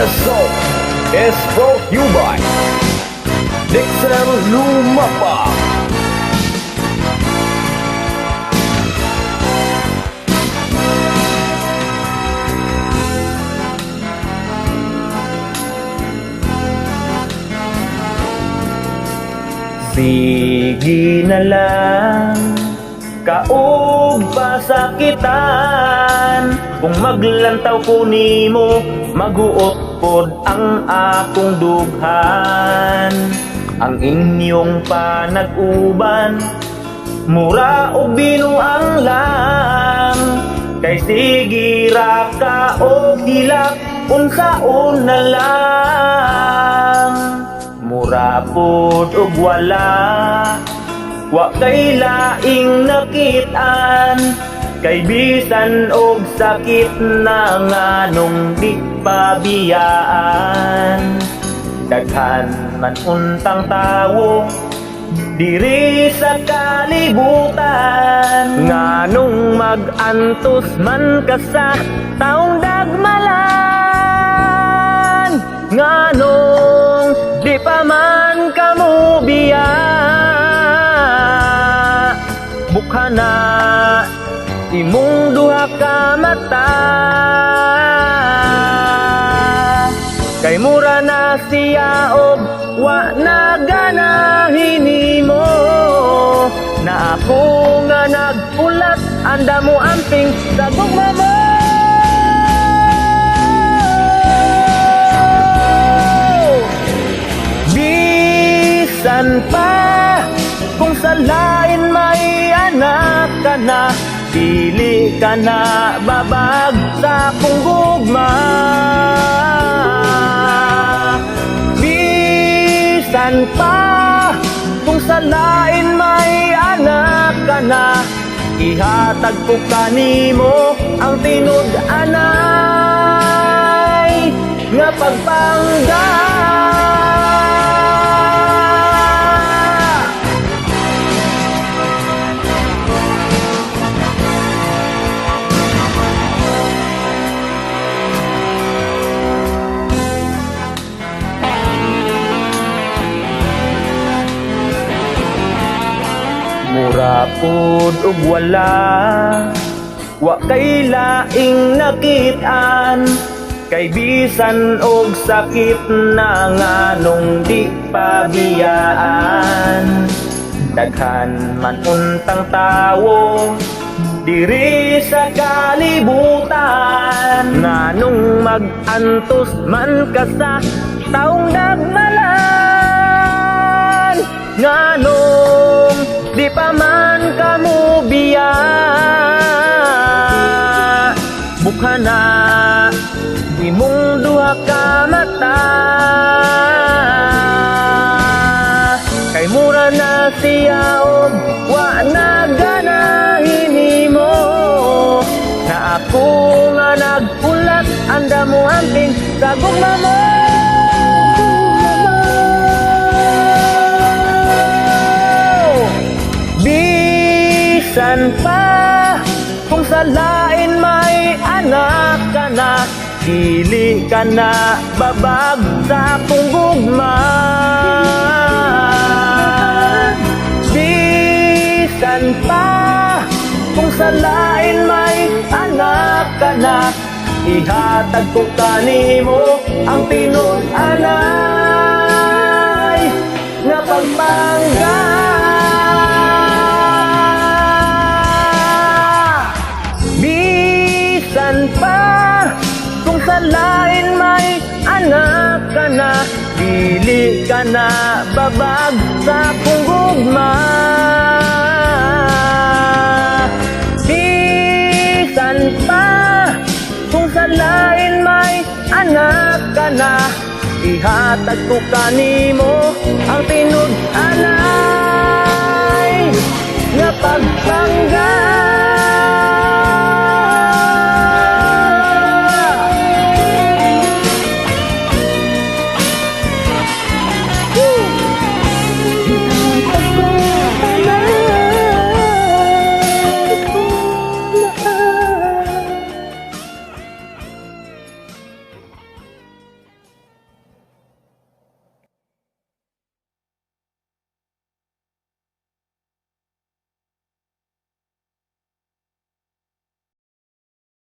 This song is brought you by Dixel Lumapa. Sige na lang kaog pasakitan. Kung maglantaw ko nimo, maguot pod ang akong dughan. Ang inyong panag-uban mura og binuang lang. Kay sige ra ka og hilak, unsaon na lang. Mura pod og wala, wa kay laing nakit-an. Kay bisan og sakit na, nganong di pabiyaan? Daghan man untang tawo diri sa kalibutan. Nganong mag-antos man ka sa taong dagmalan? Nganong di pa man kamo biya? Bukhana imong duha ka mata. Kay mura na siya og wa na ganahin nimo. Na ako nga naghulat, anda mo amping sa gugma mo. Bisan pa kung sa lain may anak ka na, dili ka na babag sa akong gugma. Bisan pa kung sa lain may anak ka na, ihatag ko kanimo ang tinud-anay nga pagpangga. Mura pod og wala, wa kay laing nakit-an. Kay bisan og sakit na, nganong di pabiyaan? Daghan man untang tawo diri sa kalibutan. Nganong mag-antos man ka sa taong dagmalan? Nganong di pa man kamo biya? Bukhana imong duha ka mata. Kay mura na siya og wa na ganahin nimo. Na ako nga naghulat, anda mo amping sa gugma mo. Bisan pa kung sa lain may anak ka na, dili ka na babag sa akong gugma. Bisan pa kung sa lain may anak ka na, ihatag ko kanimo ang tinud-anay nga pagpangga. Bisan pa kung sa lain may anak ka na, dili ka na babag sa akong gugma. Bisan pa kung sa lain may anak ka na, ihatag ko kanimo ang tinud-anay nga pagpangga.